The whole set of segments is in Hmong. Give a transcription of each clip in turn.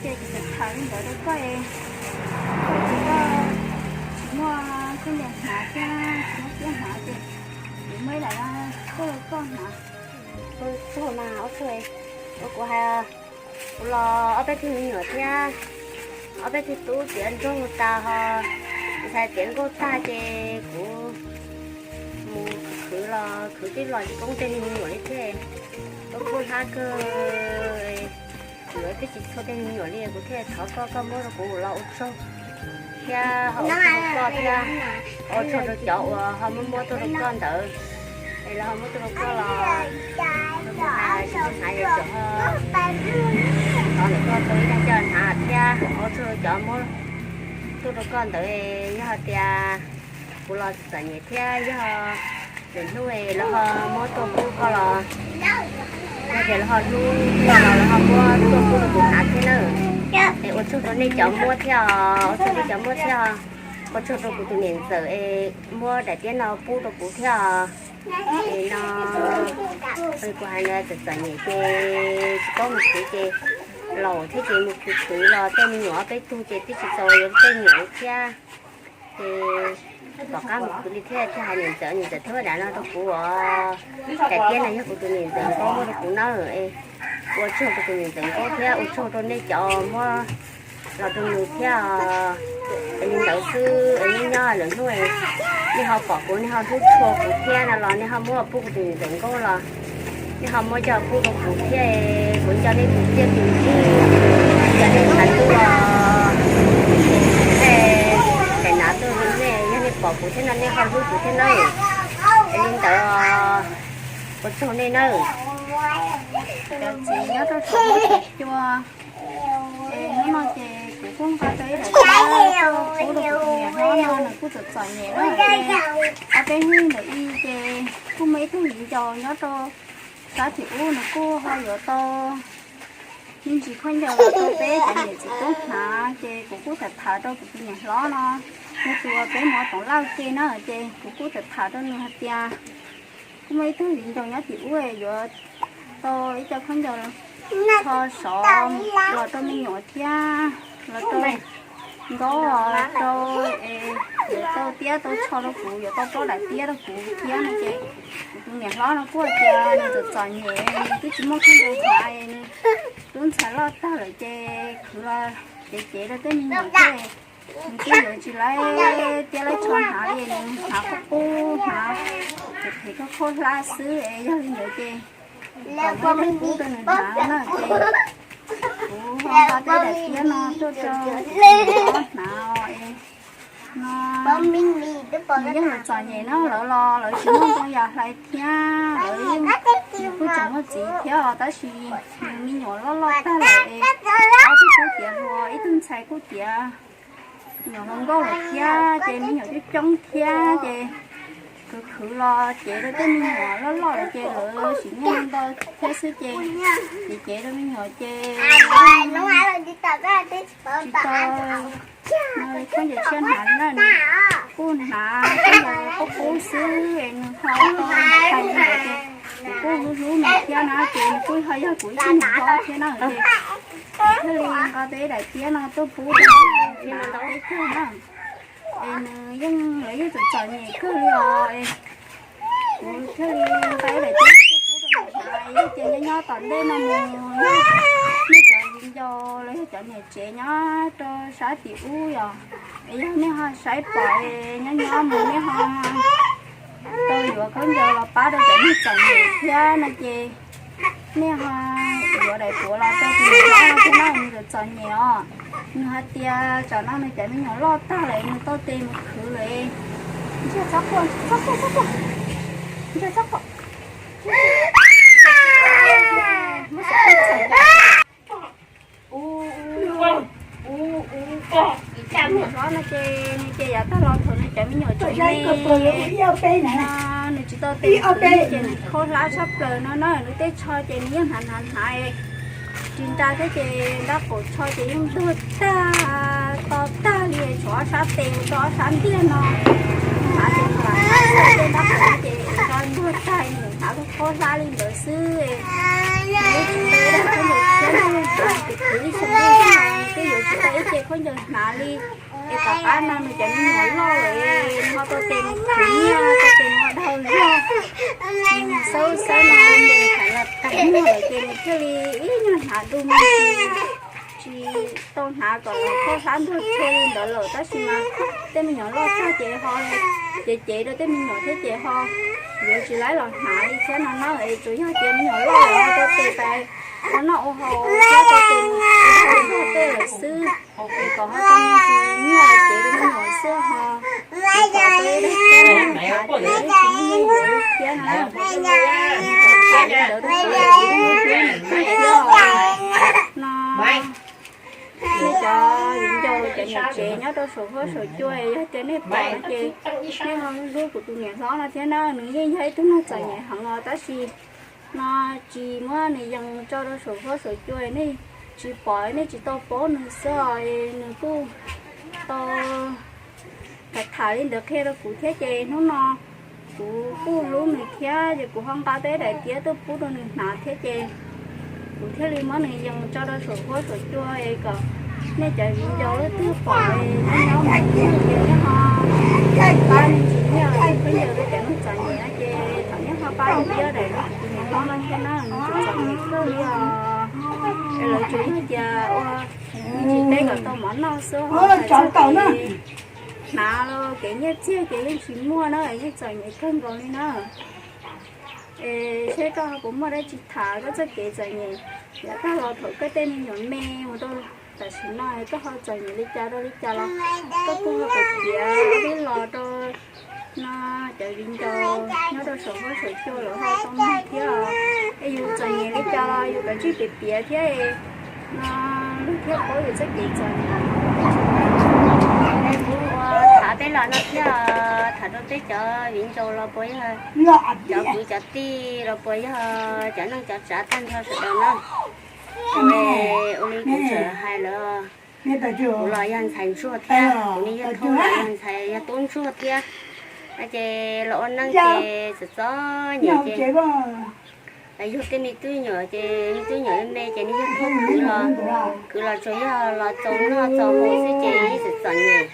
Ces kuv txawm tham li ntawd rau koj es, koj tsis muaj khaub ncaws hnav thiab tsis muaj tiab hnav ces kuv muab ib daim no tuaj rau koj hnav. Ua tsaug mas ob tug, ua kuv hais, kuv los ob peb tug me nyuam thiab ob peb tug tub tiav ntsoj tas ho, kuv hais tiav nkauj tag ces kuv mus khwv los khwv tib los tsis poob tej me nyuam li thiab. Tuaj kuj hlab kawg, yuav twb tsis txhua tej me nyuam li, kuv thiaj thov koj, koj muab rau kuv los ua tsaug thiab ho ua tsaug rau koj thiab, ua tsaug rau cov uas ho muab muab tuaj rau koj ntawd es lawv ho muab tuaj rau koj los, hais tsis tau hnav es tseem ho thov ntawm koj tau ib daig coj hnav thiab, ua tsaug rau cov muab tuaj rau koj ntawd. Yog hais tias kuv los txom nyem thiab yog lwm hnub lawv ho muab tuaj pub koj los, yog tias lawv ho hlub koj los lawv ho muab tuaj pub rau kuv hnav thiab na. Es ua tsaug rau nej cov muab thiab os, ua tsaug nej cov muab thiab os. Ua tsaug rau kuv tus niam ntxawm es muab daim tiab no pub rau kuv thiab os. Es no kuv hais ntawd txom txom nyem ces tsis paub mus khwv ces laus thiab ces mus khwv khwv los tej me nyuam ob peb tug ces twb tsis txaus yuav tej me nyuam li thiab. Ces tom qab mus khwv li thiab thiaj hais niam ntxawm, niam ntxawm thiaj muab daim no rau kuv os. Daim tiab no yog kuv tus niam ntxawm Nkaub muab rau kuv nawb. Ua tsaug rau kuv tus niam ntxawm Nkaub thiab ua tsaug rau nej cov muab los rau nws thiab. Es li ntawd xwb es nyob nyob lwm hnub nej ho pom kuv nej ho hlub tshua kuv thiab no los nej ho muab pub kuv tus niam ntxawm Nkaub los nej ho muab coj pub rau kuv thiab. Kuv nco nej tus txiaj tus ntsig, nco nej tus ntxhais tub los, nej daim nav tuaj rau nej, yog nej pom kuv thiab no nej ho hlub kuv thiab nawb. Es li ntawd ua tsaug nej nawb. Cov txiv nyob rau saum huab saum cua, es hnub no ces kuv kuj nqa tau ib daim tiab tuaj pub rau kuv tus niam hlob no, nws kuj txom txom nyem na. Ob peb hnub ntawm i ces kuj muaj ib tug viv ncaus nyob rau sab tim ub, nws kuj ho yuav tau me ntsis khaub ncaws los rau peb cov niam txiv tub hnav, ces kuv kuj tham tham rau kuv tus niam hlob no, nws tus uas peb mus toov laj ke na, ces kuv kuj tham tham rau nws hais tias kuj muaj ib tug viv ncaus nyob tim ub yuav tau ib co khaub ncaws tsho sov los rau me nyuam thiab los rau Nkaub rau, es yuav tau tiab tau tsho rau kuv, yuav tau plaub daim tiab rau kuv thiab no ces kuv tus niam hlob no kuj hais tias nws txom txom nyem, nws twb tsis muaj khaub ncaws hnav, nws lub ntxhais loj tag lawm ces khwv los cev cev rau tej me nyuam thiab, nws twb yuav tsis laib tiab laib tsho hnav li, nws hnav qub qub hnav phem phem khaub khaub hlab xwb es yog li ntawd ces kom muab pub rau nws hnav na ces kuv ho nqa tau daim tiab no tuaj rau kuv tus niam hlob hnav es no. Nws yeej txom txom nyem na, lawv los lawv tsis muaj ntoo yas hlais thiab, lawv kuj tseem muaj txiv thiab os, tab sis nws me nyuam loj loj tag lawm es ob tug tub tiav hluas, ib tug ntxhais kuj tiav nyuam hluas nkauj lawm thiab ces me nyuam coob coob thiab ces khwv khwv los cev rau tej me nyuam loj loj lawm ces lawv sim nyiaj ntau thiab xwb ces cev cev rau me nyuam ces tsis tau no khaub ncaws tshiab hnav li na, nws kuj hnav khaub ncaws qub qub xwb es nws ho tau hais li ntawd ces kuv kuj hlub hlub nws thiab na ces nws kuj ho yog kuv ib tug niam hlob thiab na ces kuv thiaj li nqa tau ib daim tiab no tuaj pub rau nws hnav teb chaws na. Es nws yeej, lawv yeej txom txom nyem kawg li os es kuv thiaj li nqa ib daim tiab tuaj pub rau nws hnav. Yog tias nyob nyob tom ntej no mus yog nej cov viv ncaus los yog cov niam tsev nyob rau sab tim ub yog, es yog nej ho saib pom es nyob nyob mus nej ho tau yuav khaub ncaws los pab rau cov neeg txom nyem thiab no ces nej ho yuav daim puav los rau tus niam hlob no thiab na, nws txom txom nyem os. Nws hais tias tsam no nws cov me nyuam loj tag lawm, nws tau tes mus khwv lawm. Ntsia txhob quaj, txhob quaj, txhob quaj. Ntsia txhob quaj. Tus niam hlob no ces nws ces yav tag los thaum nws cov me nyuam tseem me no, nws tsis tau tes mus khwv ces nws khaub hlab tshaj plaws no na, nws tej tsho ces nws yeej hnav hnav hnav ris nra thiab ces nrab qaum tsho ces yeej ntuag tag to tag li, tshuav ob sab tes rau ob sab ntiag no. Hnav ces nws lam hnav xwb, tej nrab qaum no ces nra ntuag tag, nws hnav khaub hlab li ntawd xwb. Nws tsis tau ib daim khaub ncaws tshiab, nws hnav tus khwv ib xyoo ntuj Qab no nws cov me nyuam loj lawm, nws ho tau tes nws khwv nyiaj, tau tes nws ho dhau zog. Nws xawb xawb no nws tham los tag muag lawm ces nws thiaj li ib nyuag hnav du me ntsis, tsis tau hnav kom lawv khaub hlab ntuag tsho li ntawd lawm, tab sis mas tej me nyuam loj tag ces ho cev cev rau tej me nyuam thiab ces ho yuav tsis laib los hnav li thiab no na. Es tsuas yog tias me nyuam loj lawm ho tau tes pais ua noj ua haus thiab tau tes mus ua tej lawm xwb, es kom ho tau me ntsis nyiaj los cev rau me nyuam xwb ho, ces kom tau ib daig thiab hnav ces tsis muaj nyiaj yuav li thiab no na. Li ntawd rau kuv lawm kuv thiab no. Nej cov viv ncaus cov niam tsev nyob rau saum huab saum cua, yog tias nej pom no ces nej ho hlub kuv tus niam hlob no thiab na, nws yeej yog ib tug neeg txom nyem heev os, tab sis no tsis muab nws yees tso rau saum huab saum cua, nej tsis pom nej tsis tau paub nws xwb os, nws kuj tau tham tham li ntawd qhia rau kuv thiab ces hnub no kuv kuj hlub nws thiab ces kuv ho nqa tau ib daim tiab tuaj pub rau nws hnav thiab ces kuv thiaj li muab nws yees tso rau saum huab saum cua es kom nej cov viv ncaus leej twg pom nyob nyob mus ces nej ho pab me ntsis nyiaj los ua khaub ncaws rau cov neeg txom nyem no ces thov nej ho pab ib daim rau kuv tus niam hlob no thiab na, nws txom nyem kawg li os. Es lawv tsuas yog tias ua me ntsis teb kom tau mov noj xwb ho txawj kev hnav los kev nyiaj txiag ces yeej tsis muaj na, yeej txom nyem kawg nkaus li na. Es seb koj puas muaj dab tsi tham koj txoj kev txom nyem, yav tag los thaum koj tej me nyuam me mus rau tam sim no koj ho txom nyem li cas rau li cas los koj kuj ho piav piav los rau no cov viv ncaus nyob rau saum huab saum cua lawv ho tau mloog thiab os. Es yus txom nyem li cas los yus kav tsij piav piav thiab no, luag thiaj paub yus txoj kev txom nyem. Kuv ua tham peb los no thiab, tham rau peb cov viv ncaus los puas yog cov kwv cov tij los puas yog cov neej cov tsav tag nrho sawv daws na. Ua li kuv tseem hais lawm, kuv los yog ntxhais ntsuag thiab, kuv niag yawg thauj los yog ntxhais yog tub ntsuag thiab. Ces los ua neej ces txom txom nyem ces yug tej me tub nyuam ces me tub nyuam me me ces niag yawg thauj kwv los, kwv los tsuas yog los txaus noj txaus haus xwb ces ib txwm txom nyem.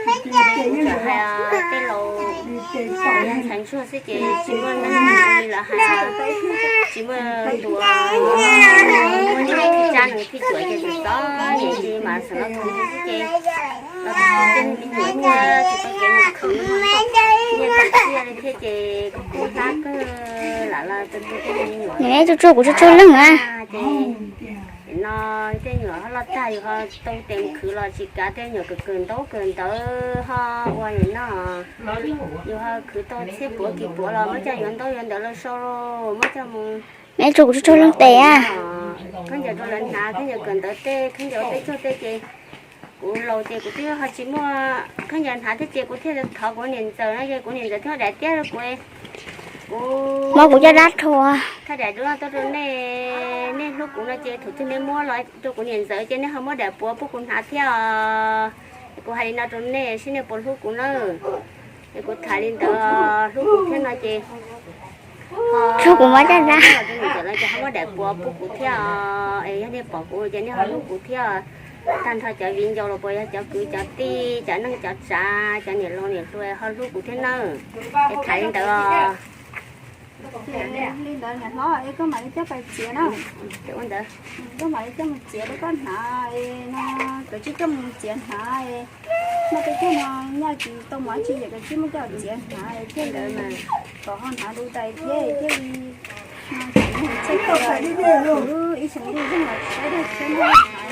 Kuv tseem hais tej laus los yog ntxhais ntsuag xwb ces tsis muaj neeg li lawv hais, tsis muaj tus muaj nyiaj thiab tsab nws thiaj cuam ces txom txom nyem ces mam xeem los khwv xwb ces los khwv tej me nyuam thiab tsis tau kev mus khwv nyiaj tag tiaj li thiab ces kuj kub hlab kawg lam los tu tu tej me nyuam. Neb tsuj tsuag kuv tsuj tsuag leej na. Ces no tej nyuam ho loj tag yus ho tau tes mus khwv los tsis kav, tej nyuam kawg kawg ntawv kawg ntawv ho ua li no. Yus ho khwv tau txhiab puav kis puav los muab coj yuav ntaub yuav ntawv los sau, muab coj mus Neb tsuj kuv tsuj tsuag leej tes a. Khaub ncaws rau lawv hnav, khaub ncaws kawm ntawv tej, khaub ncaws ua teb tsuag tej ces kuv laus ces kuv twb ho tsis muaj khaub ncaws hnav thiab ces kuv thiaj thov kuv niam ntxawm no ces kuv niam ntxawm thiaj daim tiab rau kuv. Kuv muab kuv caj dab rhuav, thaj daim duab tuaj rau nej, nej hlub kuv no ces thaum twg nej muab los rau kuv niam ntxawm ces nej ho muab daim puav pub kuv hnav thiab os. Kuv hais li no rau nej seb nej puas hlub kuv na. Es kuv tham li ntawd hlub kuv thiab no ces hlub kuv muab caj dab, ces ho muab daim puav pub kuv thiab os. Es yog nej pom kuv ces nej ho hlub kuv thiab. Tag nrho cov viv ncaus los puas yog cov kwv cov tij, cov neej cov tsav, cov niam laus niam hluas ho hlub kuv thiab nawb. Es tham li ntawd os. Li ntawd niam hlob es koj mam li coj pais txiav na. Koj mam li coj mus txiav rau koj hnav no, koj tsis coj mus txiav hnav. Muaj tej tug no nyaj tsis tau mov tsis yam, koj tsis muaj coj txiav hnav thiaj li kom ho hnav du dais thiab thiaj li tsis muaj txoj kev ib xyoo ntuj zeeg los tsis saib dag siab noj hnav.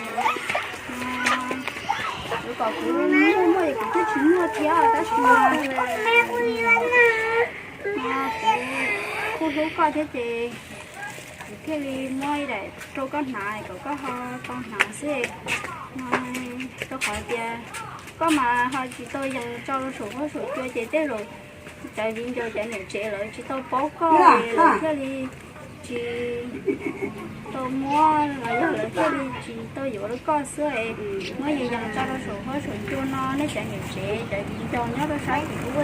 Kuv kom kuv muaj muaj es kuv thiaj tsis muaj thiab tab sis mas kuv kuj hlub koj thiab ces kuv thiaj li muab ib daim rau koj hnav kom koj ho tau hnav xwb. Rau qhov tias koj mas ho tsis tau yees tso rau saum huab saum cua ces tej zaum cov viv ncaus cov niam tsev lawv tsis tau paub koj es lawv thiaj li tsis tau muab los yog lawv thiaj li tsis tau yuav rau koj xwb es muab yees yees tso rau saum huab saum cua no. Nej cov niam tsev cov viv ncaus nyob rau sab tim ub,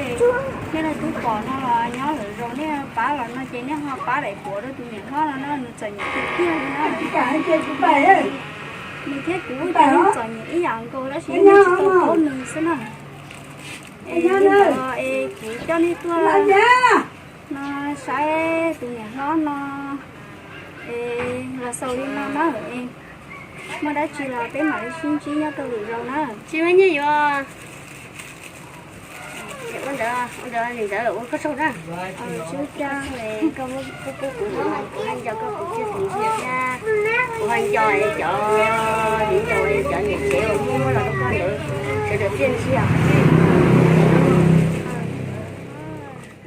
nej leej twg pom no los nyob lawm zaus nej pab los no ces nej ho pab daim puav rau tus niam hlob no na, nws txom nyem tiag tiag li na. Nws thiab kuv ces yeej txom nyem ib yam nkaus tab sis yeej tsis tau paub nws xwb na. Es kuv coj nej tuaj no saib tus niam hlob no, es los xaus li no na, es muaj dab tsi los peb mam li sib ntsib nyob rau lwm zaus na. Tsis muaj nyiaj yuav. Ua ntawd, ua ntawd, ntawd ua koj tsaug na. Kuv ho nco koj, kuv tsis txim ntsia thiab. Kuv ho nco cov viv ncaus, cov niam tsev uas muab los rau koj ntawd, sawv daws txiaj ntsig.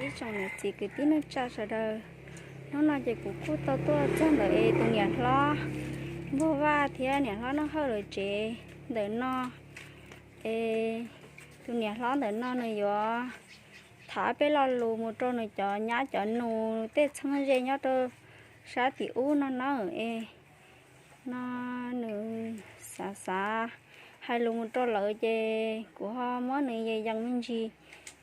Ib tsoom niam txiv kwv tij neej tsa sawv daws, hnub no ces kuv kuj tau tuaj txog ntawm es tus niam hlob Npug Vaj thiab niam hlob Neej Hawj lawv tsev ntawm no. Es tus niam hlob ntawm no nws yuav tham peb lo lus mus rau nws cov nyab cov nus tej txheeb ze nyob rau sab tim ub no na. Es no nws xav xav hais lus mus rau lawv ces kuv ho muab nws yees yees me ntsis,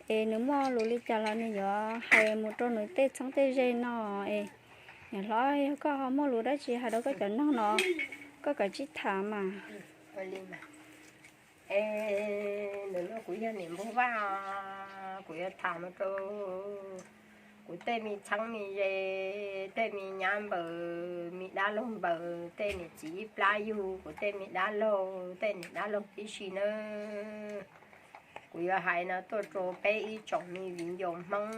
es nws muaj lus li cas los nws yuav hais mus rau nws tej txheeb tej ze no. Es niam hlob, yog koj ho muaj lus dab tsi hais rau koj cov noog no, koj kav tsij tham mas. Es ntawm no kuv yog niam Npug Vaj, kuv yuav tham mus rau kuv tej me txheeb me ze, tej me nyab npaws, me dab laug npaws, tej niam txiv ib plab yug, kuv tej me dab laug, tej niam dab laug tib si nawb. Kuv yuav hais no tuaj rau peb ib tsoom me viv ncaus Hmoob,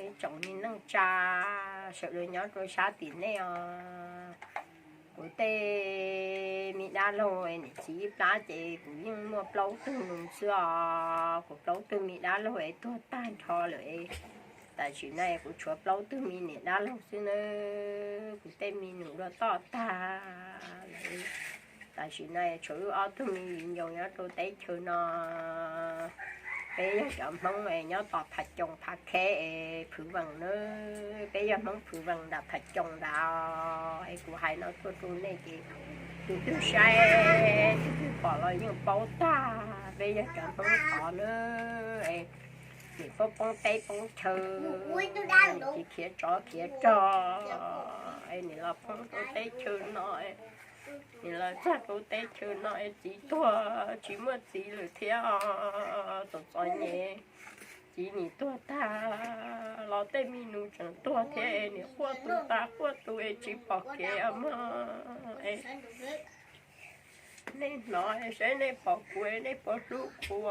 ib tsoom me neej tsa sawv daws nyob rau sab tim nej os. Kuv tej me dab laug niam txiv ib plab ces kuv yeej muaj plaub tug nus xwb os. Kuv plaub tug me dab laug es tuag tag nrho lawm. Tam sim no kuv tshuav plaub tug me niam dab laug xwb nawb. Kuv tej me nus luag toj tag lawm. Tam sim no tshuav wb ob tug me viv ncaus nyob rau teb chaws no. Peb yog cov Hmoob nyob tom Phav Coos Phav Kheb es Phwv Vees nawb. Peb yog Hmoob Phwv Vees nram Phav Coos nrad. Es kuv hais no tuaj rau nej ces tus twg saib, tus twg pom los yeej paub tag peb yog cov Hmoob tod nawb. Nim poob poob teb poob chaw, ces khiav tsov khiav rog, es nim los poob rau teb chaws no, nim los txog rau teb chaws no es txiv tuag tsis muaj txiv lawm thiab. Txom txom nyem, txiv nim tuag tag los tej me nus tseem tuag thiab, nim quaj tus tas quaj tus es tsis pom kev mog. Nej hnov saib nej pom kuv, nej puas hlub kuv?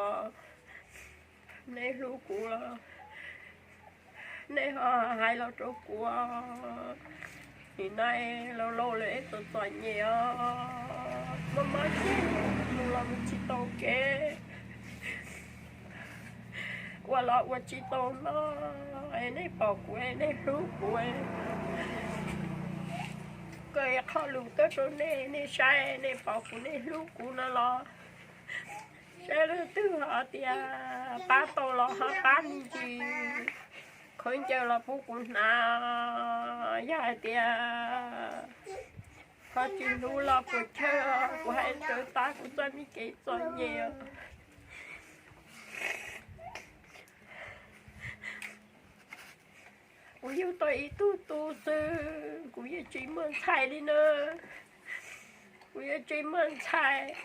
Nej hlub kuv los nej ho hais los rau kuv. Nim no laus laus lawm es txom txom nyem os, mob mob ceg, mus los mus tsis tau kev, ua los ua tsis tau noj. Es nej pom kuv, nej hlub kuv, koj qhov lus tuaj rau nej, nej saib, nej pom kuv, nej hlub kuv no los saib leej twg ho tias pab tau los ho pab me ntsis, khaub ncaws los pub kuv hnav. Yog hais tias ho tsis hlub los puas chawj, kuv hais raws tas kuv txoj me kev txom nyem. Kuv yug tau ib tug tub xwb, kuv yeej tsis muaj ntxhais li na. Kuv yeej tsis muaj ntxhais,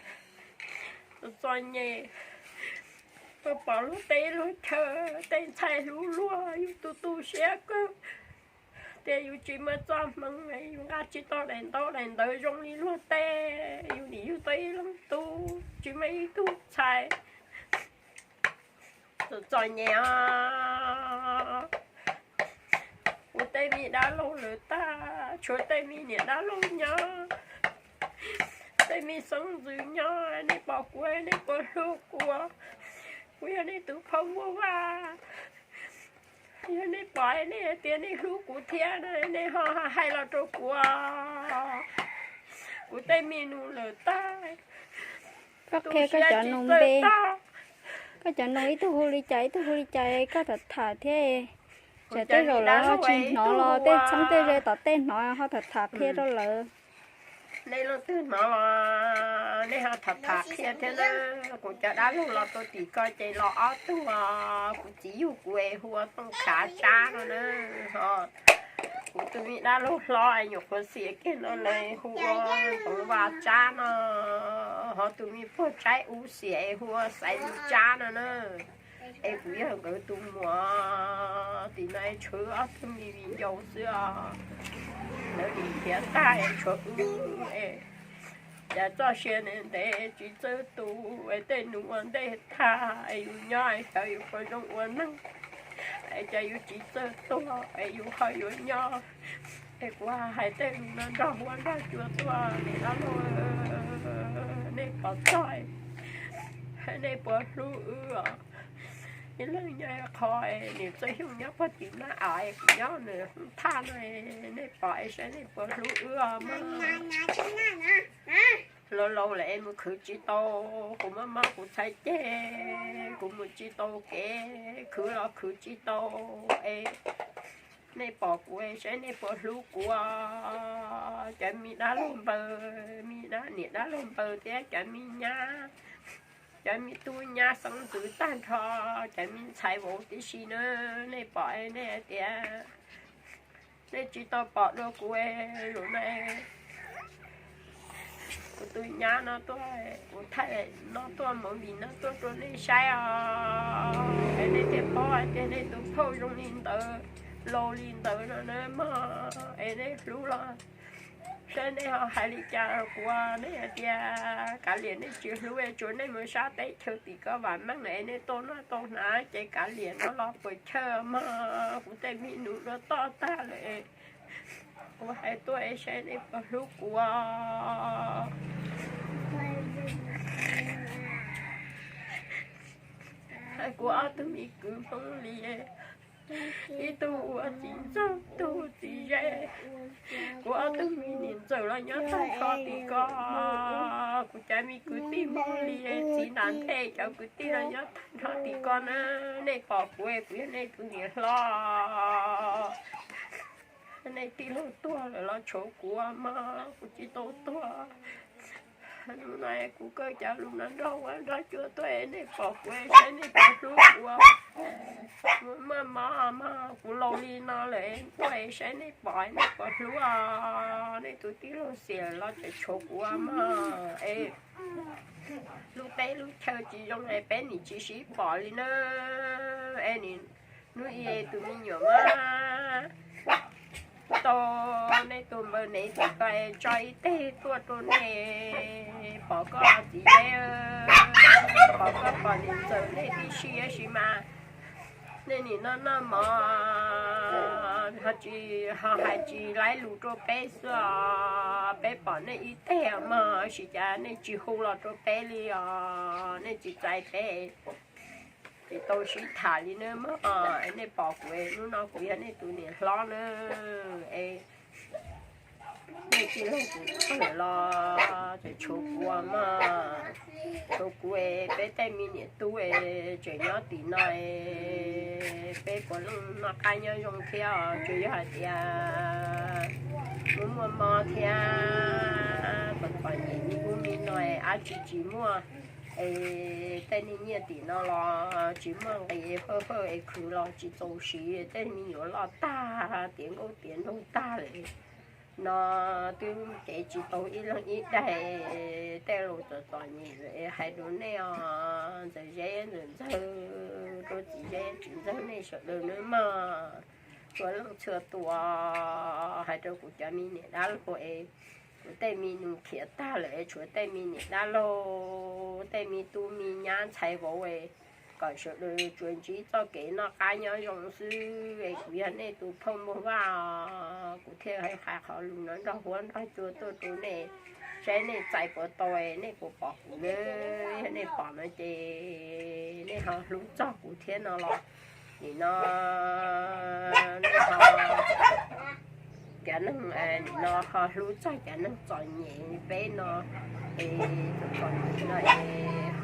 txom txom nyem. Tuaj pom luag teb luag chaw, tej ntxhais hlub luag, yug tu tu siab kawg. Tias yus tsis muaj txoj hmoov, yus nqa tsis tau daim ntaub daim ntawv zoo li luag tej, yus nim yug tau ib leeg tub, tsis muaj ib tug ntxhais. Txom txom nyem os. Kuv tej me dab laug lawm tag, tshuav tej me niam dab laug nyob. Tej me xeeb ntxwv nyob, nej pom kuv, nej puas hlub kuv? Kuv yog nej tus phauj Npug Vaj. Yog nej pom nej hais tias nej hlub kuv thiab no, nej ho hais los rau kuv. Kuv tej me nus lawm tag. Koj qhia koj cov nus npe, koj cov nus ib tug hu li cas ib tug hu li cas koj tham tham thiab. Tsam tej zaum lawv ho tsis hnov los tej txheeb tej ze tom tej hnov ho tham tham qhia rau lawv. Nej leej twg hnov los nej ho tham tham qhia thiab na. Kuv cov dab laug los rau tim ko ces los ob tug os. Kuv txiv yug kuv es hu ua Tooj Khav Tsab no na. Kuv tus me dab laug hlob es nyuam qhuav xiam kiag no na hu ua Toov Vas Tsab no. Ho tus me puag Tsaib Ub xiam es hu ua Xaiv Lis Tsab no na. Es kuv yog nkawd tus muam, tim no tshuav ob tug me viv ncaus xwb os. Lawv nim khiav tag es tshuav wb es, cas txoj sia ntev tsis txawj tu, es tej nus ua ntej tag es yus nyob es xyov yus puas zoo ua neeg, es cas yus tsis txawj tuag es yus ho yuav nyob. Es kuv hais tej lus no nrog huab nrog cua tuaj, niam dab laug, nej pom txog, nej puas hlub wb os? Ib leeg nyob qhov es niam txawj xyoo nyob puag tim no es kuv nyob nws thaj no, nej pom es saib nej puas hlub wb os mog. Laus laus lawm es mus khwv tsis tau, kuv maj maj kuv txhais ceg, kuv mus tsis tau kev, khwv los khwv tsis tau es nej pom kuv es saib nej puas hlub kuv. Cov me dab laug npawg, me dab niam dab laug npawg thiab cov me nyab, cov me tub nyab xeeb ntxwv tag nrho, cov me ntxhais vauv tib si na, nej pom nej hais tias nej tsis tau pom dua kuv lus na. Kuv tus nyab no tuaj, kuv thaij no tuaj, movie no tuaj rau nej saib os, es nej thiaj paub hais tias nej tus phauj zoo li ntawd, laus li ntawd no na mog, es nej hlub los saib nej ho hais li cas rau kuv. Nej hais tias kav liam, nej tsis hlub es tsuav nej mus sab teb chaws tim ko vam meej es nej tau noj tau hnav ces kav liam no los puas chawj mog. Kuv tej me nus dua toj tag lawm, kuv hais tuaj es saib nej puas hlub kuv. Hais kuv ob tug me kwv Hmoob li, ib tug ua txiv ntxawg, ib tug ua txiv zeb. Kuv ob tug me niam ntxawm los nyob tag nrho tim ko. Kuv cov me kwv tij Hmoob li, txiv nram ntej cov kwv tij los nyob tag nrho tim ko na. Nej pom kuv, kuv yog nej tus niam hlob. Nej tij laug tuag lawm los tshuav kuv mog, kuv tsis tau tuag. Hnub no kuv kawm cov lus no nrog huab nrog cua tuaj, nej pom kuv saib nej puas hlub kuv. Kuv maj maj mog, kuv laus li no lawm tuaj saib nej pom nej puas hlub os. Nej tus tij laug xiam los tseem tshuav kuv mog. Es lub teb lub chaw tsis zoo es peb nim tsis sib pom li na. Es nim hnub ib tus me nyuam mab tau nej tus npawg Nev tim ko tso ib teg tuaj rau nej pom koj txiv zeb, pom koj pom niam ntxawm nej tib si, tab sis mas nej nim no noj mov ho tsis, ho hais tsis laib lus rau peb xwb os. Peb pom nej ib teg mog, tab sis cas nej tsis hu los rau peb li os, nej tsis txais peb. Tsis tau sib tham li nawb mog. Nej pom kuv, hnub no kuv yog nej tus niam hlob na. Es nej tij laug kuv txog lawm los tseem tshuav kuv mog. Tshuav kuv es peb tej me niam tub es tseem nyob tim no es peb puav leej noj qab nyob zoo thiab os. Tsuas yog hais tias muaj muaj mob thiab txom txom nyem li ub li no es dab tsi tsis muaj. Es tej niag nyiaj tim no los tsis muaj nqis, fawj fawj es khwv los tsis txaus siv, tej me nyuam loj tag, tiav nkauj tiav nraug tag lawm no, twb cev tsis tau ib leeg ib daig. Tej laus txom txom nyem hais rau nej os, ntxawm Zeb ntxawm Ntxawg, rau txiv Zeb txiv Ntxawg nej sawv daws nawb mog. Txhua leej txhua tus hais rau kuv cov me niam dab laug es, kuv tej me nus khiav tag lawm es tshuav tej me niam dab laug, tej me tub me nyab ntxhais vauv es, kom sawv daws tsuas ntsib txoj kev noj qab nyob zoo xwb es kuv yog nej tus phauj Npauj Vaj os, kuv thiaj hais qhov lus no nrog huab nrog cua tuaj rau nej, saib nej txais puas tau, nej puas pom kuv na. Yog nej pom no ces nej ho hlub txog kuv thiab no los, nim no nej ho, cov neeg nim no ho hlub txog cov neeg txom nyem peb no, es tus txom nyem no es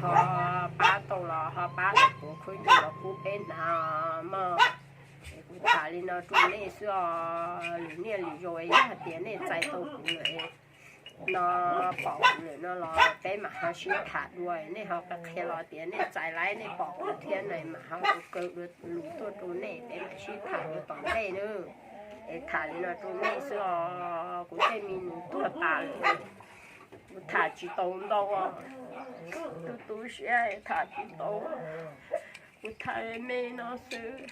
ho pab tau los ho pab tau, kuv khwb nyiaj los pub peb hnav mog. Es kuv tham li no rau nej xwb os, lwm niaj lwm zaus yog hais tias nej txais tau kuv lawm no, pom kuv lawm no los peb mam ho sib tham dua, nej ho qhia los tias nej txais laib nej pom kuv thiab na, mam ho kaw dua lus tuaj rau nej, peb mam sib tham dua tom ntej nawb. Es tham li no rau nej xwb os, kuv tej me nus tuag tas lawm, kuv tham tsis tau ntau, tu tu siab tham tsis tau. Kuv tham me no xwb.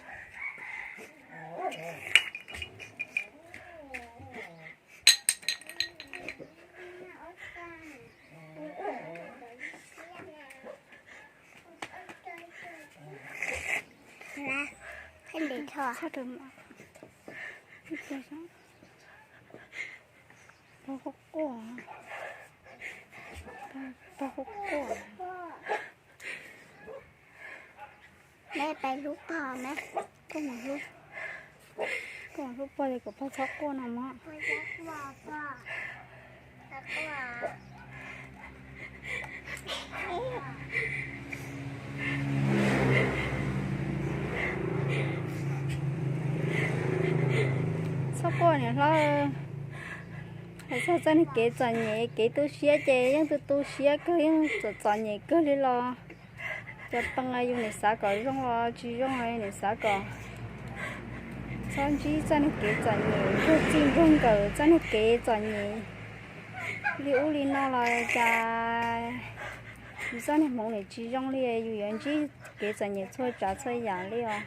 Pog quaj quaj, pog quaj quaj. Neb pab hlub pog na. Koj mus hlub, koj mus hlub pog es kom pog txhob quaj no mog. Txhob quaj niam hlob. Hais txog txoj niag kev txom nyem kev tu siab ces yeej tu tu siab kawg, yeej txom txom nyem kawg li los cov pej xeem yus nim xav kom zoo los tsis zoo, nim xav kom txhob ntsib txoj niag kev txom nyem, nrog txij nrog nkawm txoj niag kev txom nyem li ub li no los cas yus txoj niag hmoov nim tsis zoo li, yus yuav ntsib kev txom nyem txhua tsav txhua yam li os.